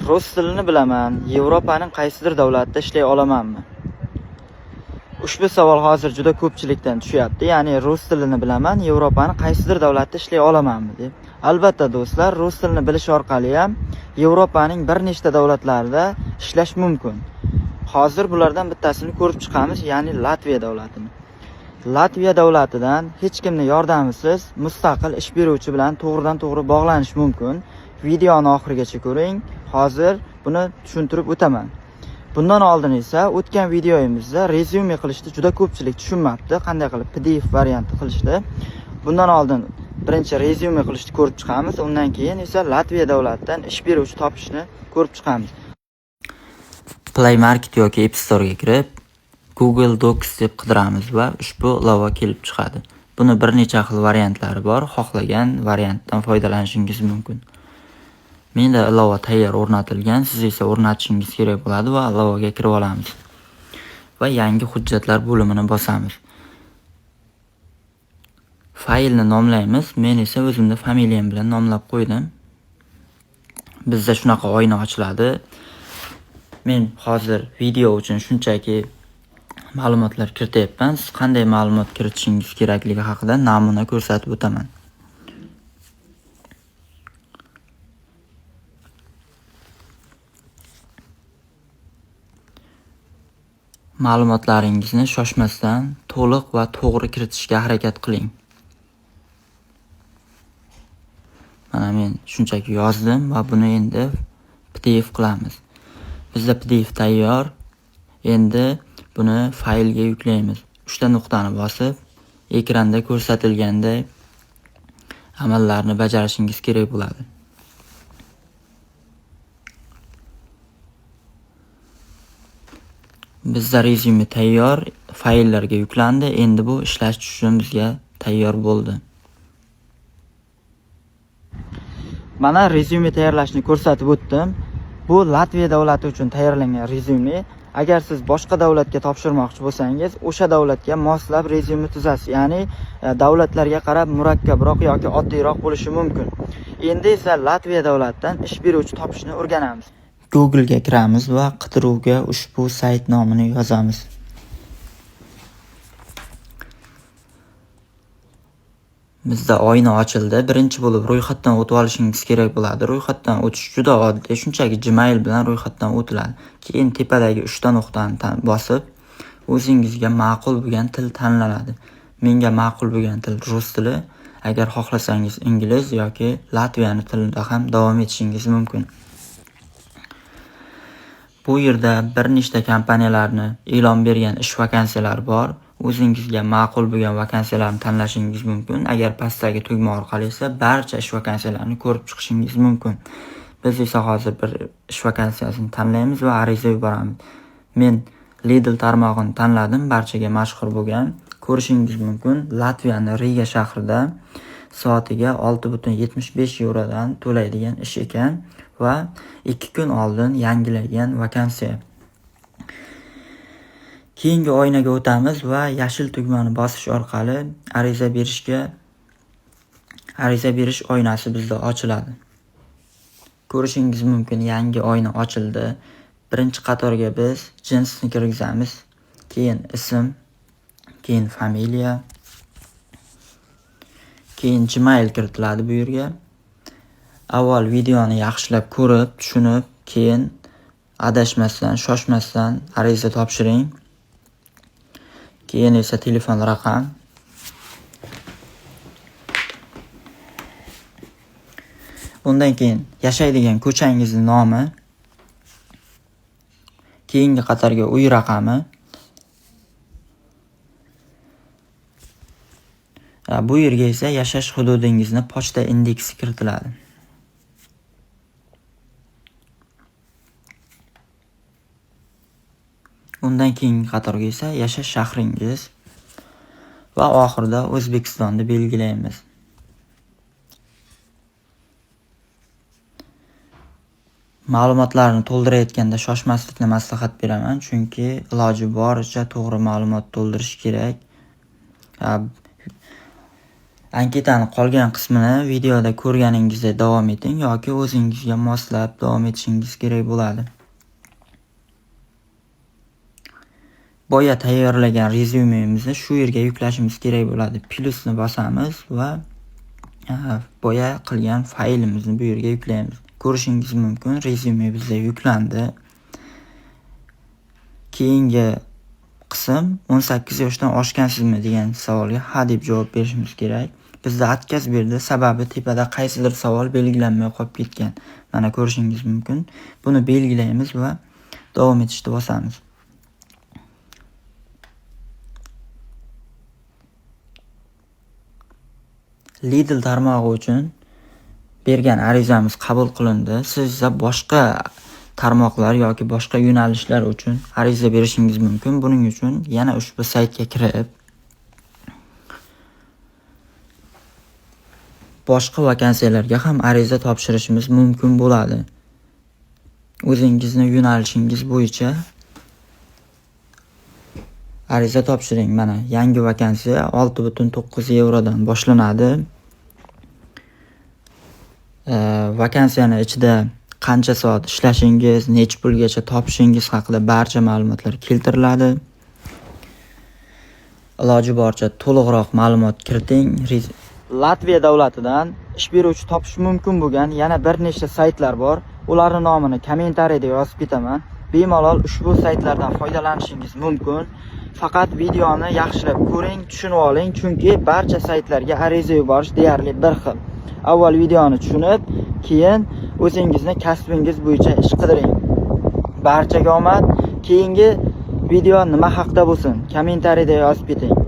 Rus tilini bilaman, Yevropaning qaysidir davlatida ishlay olamanmi? Ushbu savol hozir juda ko'pchilikdan tushyapti. Ya'ni rus tilini bilaman, Yevropaning qaysidir davlatida ishlay olamanmi deb. Albatta do'stlar, rus tilini bilish orqali ham Yevropaning bir nechta davlatlarida ishlash mumkin. Hozir bulardan bittasini ko'rib chiqamiz, ya'ni Latviya davlatini. Latviya davlatidan hech kimning yordamisiz mustaqil ish beruvchi bilan to'g'ridan-to'g'ri bog'lanish mumkin. Videoni oxirigacha ko'ring. Hozir buni tushuntirib o'taman. Bundan oldin esa o'tgan videoyimizda rezyume qilishni juda ko'pchilik tushunmabdi, qanday qilib PDF varianti qilishni. Bundan oldin birinchi rezyume qilishni ko'rib chiqamiz, undan keyin esa Latviya davlatidan ish beruvchi topishni ko'rib chiqamiz. Play Market yoki App Store'ga kirib, Google Docs deb qidiramiz va ushbu ilova kelib chiqadi. Buni bir necha xil variantlari bor, xohlagan variantdan foydalanishingiz mumkin. Menda ilova tayyor o'rnatilgan, siz esa o'rnatishingiz kerak bo'ladi va ilovaga kirib olamiz. Va yangi hujjatlar bo'limini bosamiz. Faylni nomlaymiz. Men esa o'zimni familiyam bilan nomlab qo'ydim. Bizda shunaqa oyna ochiladi. Men hozir video uchun shunchaki ma'lumotlar kirityapman. Siz qanday ma'lumot kiritishingiz kerakligi haqida namuna ko'rsatib o'taman. Ma'lumotlaringizni shoshmasdan to'liq va to'g'ri kiritishga harakat qiling. Mana men shunchaki yozdim va buni endi PDF qilamiz. Bizda PDF tayyor. Endi buni faylga yuklaymiz. 3 ta nuqtani bosib, ekranda ko'rsatilganday amallarni bajarishingiz kerak bo'ladi. Bizda rezyume tayyor, fayllarga yuklandi. Endi bu ishlash uchun bizga tayyor bo'ldi. Mana rezyume tayyorlashni ko'rsatib o'tdim. Bu Latviya davlati uchun tayyorlangan rezyume. Agar siz boshqa davlatga topshirmoqchi bo'lsangiz, o'sha davlatga moslab rezyume tuzasiz. Ya'ni davlatlarga qarab murakkabroq yoki oddiyroq bo'lishi mumkin. Endi esa Latviya davlatidan ish beruvchi topishni o'rganamiz. Google ga kiramiz va qidiruvga ushbu sayt nomini yozamiz. Bizda oyna ochildi. Birinchi bo'lib ro'yxatdan o'tib olishingiz kerak bo'ladi. Ro'yxatdan o'tish juda oddiy. Shunchaki Gmail bilan ro'yxatdan o'tiladi. Keyin tepadagi 3 ta nuqtani bosib, o'zingizga ma'qul bo'lgan til tanlanadi. Menga ma'qul bo'lgan til rus tili. Agar xohlasangiz ingliz yoki latviyani tilida ham davom etishingiz mumkin. Bu yerda bir nechta kompaniyalarni e'lon bergan ish vakansiyalari bor. O'zingizga ma'qul bo'lgan vakansiyalarni tanlashingiz mumkin. Agar pastdagi tugma orqali esa barcha ish vakansiyalarini ko'rib chiqishingiz mumkin. Biz esa hozir bir ish vakansiyasini tanlaymiz va ariza yuboramiz. Men Lidl tarmog'ini tanladim, barchaga mashhur bo'lgan. Ko'rishingiz mumkin, Latviyaning Riga shahrida soatiga 6,75 yevrodan to'laydigan ish ekan va 2 kun oldin yangilangan vakansiya. Keyingi oynaga o'tamiz va yashil tugmani bosish orqali ariza berish oynasi bizda ochiladi. Ko'rishingiz mumkin, yangi oyna ochildi. Birinchi qatorga biz jinsni kirgizamiz, keyin ism, keyin familiya, keyin Gmail kiritiladi bu yerga. Avval videoni yaxshilab ko'rib, tushunib, keyin adashmasdan, shoshmasdan ariza topshiring. Keyin esa telefon raqam. Undan keyin yashaydigan ko'changizning nomi, keyingi qatorga uy raqami. Bu yerga esa yashash hududingizni pochta indeksi kiritiladi. Undan keyingi qatorga esa yashash shahringiz va oxirida O'zbekistonni belgilaymiz. Ma'lumotlarni to'ldirayotganda shoshmaslikni maslahat beraman, chunki iloji boricha to'g'ri ma'lumot to'ldirish kerak. Anketani qolgan qismini videoda ko'rganingizdek davom eting yoki o'zingizga moslab davom etishingiz kerak bo'ladi. Boya tayyorlagan rezyumemizni shu yerga yuklashimiz kerak bo'ladi. Plyusni bosamiz va boya qilgan faylimizni bu yerga yuklaymiz. Ko'rishingiz mumkin, rezyume bizda yuklandi. Keyingi qism 18 yoshdan oshgansizmi degan savolga ha deb javob berishimiz kerak. Bizda отказ berdi, sababi tepada qaysidir savol belgilanmay qolib ketgan. Mana ko'rishingiz mumkin. Buni belgilaymiz va davom etishni bosamiz. Lidl tarmog'i uchun bergan arizamiz qabul qilindi. Siz esa boshqa tarmoqlar yoki boshqa yo'nalishlar uchun ariza berishingiz mumkin. Buning uchun yana ushbu saytga kirib, boshqa vakansiyalarga ham ariza topshirishimiz mumkin bo'ladi. O'zingizni yo'nalishingiz bo'yicha ariza topshiring. Mana yangi vakansiya 6,9 yevrodan boshlanadi. Vakansiyani ichida qancha soat ishlashingiz, necha pulgacha topishingiz haqida barcha ma'lumotlar keltiriladi. Iloji boricha to'liqroq ma'lumot kiriting. Latviya davlatidan ish beruvchi topish mumkin bo'lgan yana bir nechta saytlar bor. Ularning nomini kommentariyada yozib ketaman. Bemalol ushbu saytlardan foydalanishingiz mumkin. Faqat videoni yaxshilab ko'ring, tushunib oling, chunki barcha saytlarga ariza yuborish deyarli bir xil. Avval videoni tushunib, keyin o'zingizni kasbingiz bo'yicha ish qidiring. Barchaga omad. Keyingi video nima haqda bo'lsin, kommentariyada yozib keting.